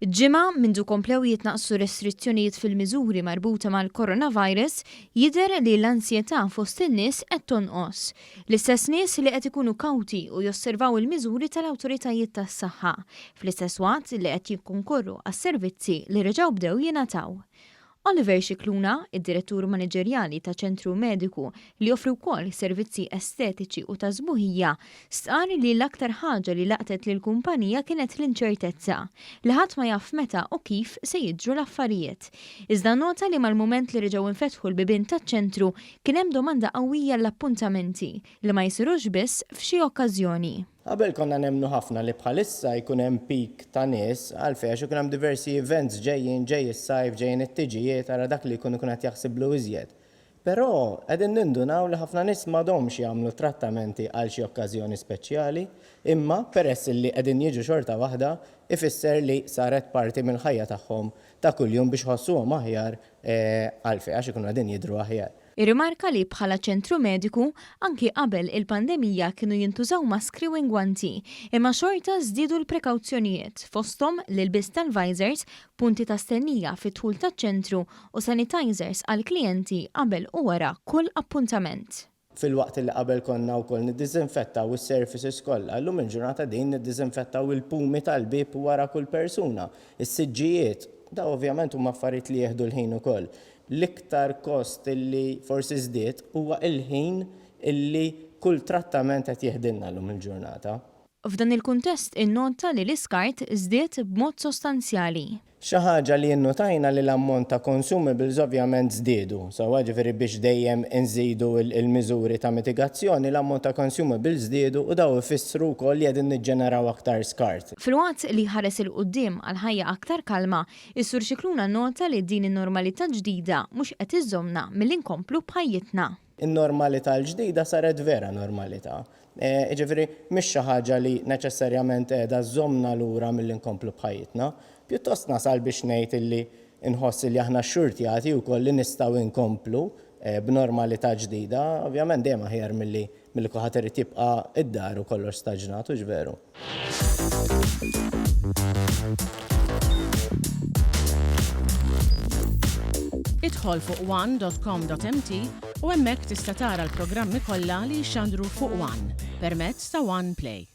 Ġimgħa mindu komplew jitnaqqsu restrizzjonijiet fil-miżuri marbuta mal-coronavirus, jidher li l-ansjetà fost in-nies qed tonqos. L-istess nies li qed ikunu kawti u josservaw il-miżuri tal-awtoritajiet tas-saħħa, fl-istess waqt li qed jikkonkorru għas-servizzi li reġgħu bdew jingħataw. Oliver Scicluna, id-Direttur Maniġerjali ta' ċentru mediku li joffri wkoll servizzi estetiċi u ta' sbuħija, stqarr li l-aktar ħaġa li laqtet lill-kumpanija kienet l-inċertezza, li ħadd ma jaf meta u kif se jiġru l-affarijiet. Iżda nnota li mal-mument li reġgħu infetħu l-bibien taċ-ċentru kien hemm domanda qawwija għall-appuntamenti, li ma jsirux biss f'xi okkażjoni. Qabel konna nemmnu ħafna li bħalissa jkun hemm peak ta' nies, għalfejn għax ikun hemm diversi events ġejjin, ġej is-sajf, ġejjin it-tiġijiet, ara dak li jkun ikun qed jaħsiblu iżjed. Però qegħdin nindunaw li ħafna nies m'għadhomx jagħmlu trattamenti għal xi okkażjoni speċjali, imma peress illi qegħdin jiġu xorta waħda, ifisser li saret parti mill-ħajja tagħhom ta' kuljum biex iħossuhom aħjar għalfejn għax ikunu qegħdin jidhru aħjar. Irrimarka li bħala ċentru mediku, anki qabel il-pandemija kienu jintużaw maskri u ingwanti, imma xorta żdiedu l-prekawzjonijiet, fosthom l-ilbies tal-visors, punti ta' stennija fid-dħul taċ-ċentru u sanitizers għall-klijenti qabel u wara kull appuntament. Filwaqt li qabel konna wkoll niddiżinfettaw is-surfaces kollha, illum il-ġurnata qegħdin niddiżinfettaw il-pumi tal-bieb wara kull persuna, is-siġġijiet. Dawn ovvjament huma affarijiet li jieħdu l-ħin ukoll. L-iktar kost illi forsi żdied huwa il-ħin illi kull trattament qed jieħdilna llum il-ġurnata. F'dan il-kuntest innota li l-iskart żdied b'mod sostanzjali. Xi ħaġa li innutajna li l-ammont ta' consumables ovvjament żdiedu, sewwa ġifieri biex dejjem inżidu l-miżuri ta' mitigazzjoni l-ammont ta' consumables żdiedu u dawn ifissru wkoll li qegħdin niġġeneraw aktar skart. Filwaqt li jħares 'il quddiem għal ħajja aktar kalma, Is-Sur Scicluna nnota li din in-normalità ġdida mhux qed iżżommna milli nkomplu b'ħajjitna. In-normalità l-ġdida saret vera normalità. Jiġifieri mhix xi ħaġa li neċessarjament qiegħda żżommna lura milli nkomplu b'ħajjitna. Pjuttost nasal biex ngħid illi nħoss illi aħna xxurtjati wkoll li nistgħu nkomplu b'normalità ġdida. Ovvjament dejjem aħjar milli Milli kulħadd irid jibqa' id-dar u kollox staġnat, hux veru? Idħol fuq one.com.mt u hemmhekk tista' tara l-programmi kollha li jixxandru fuq One permezz ta' One Play.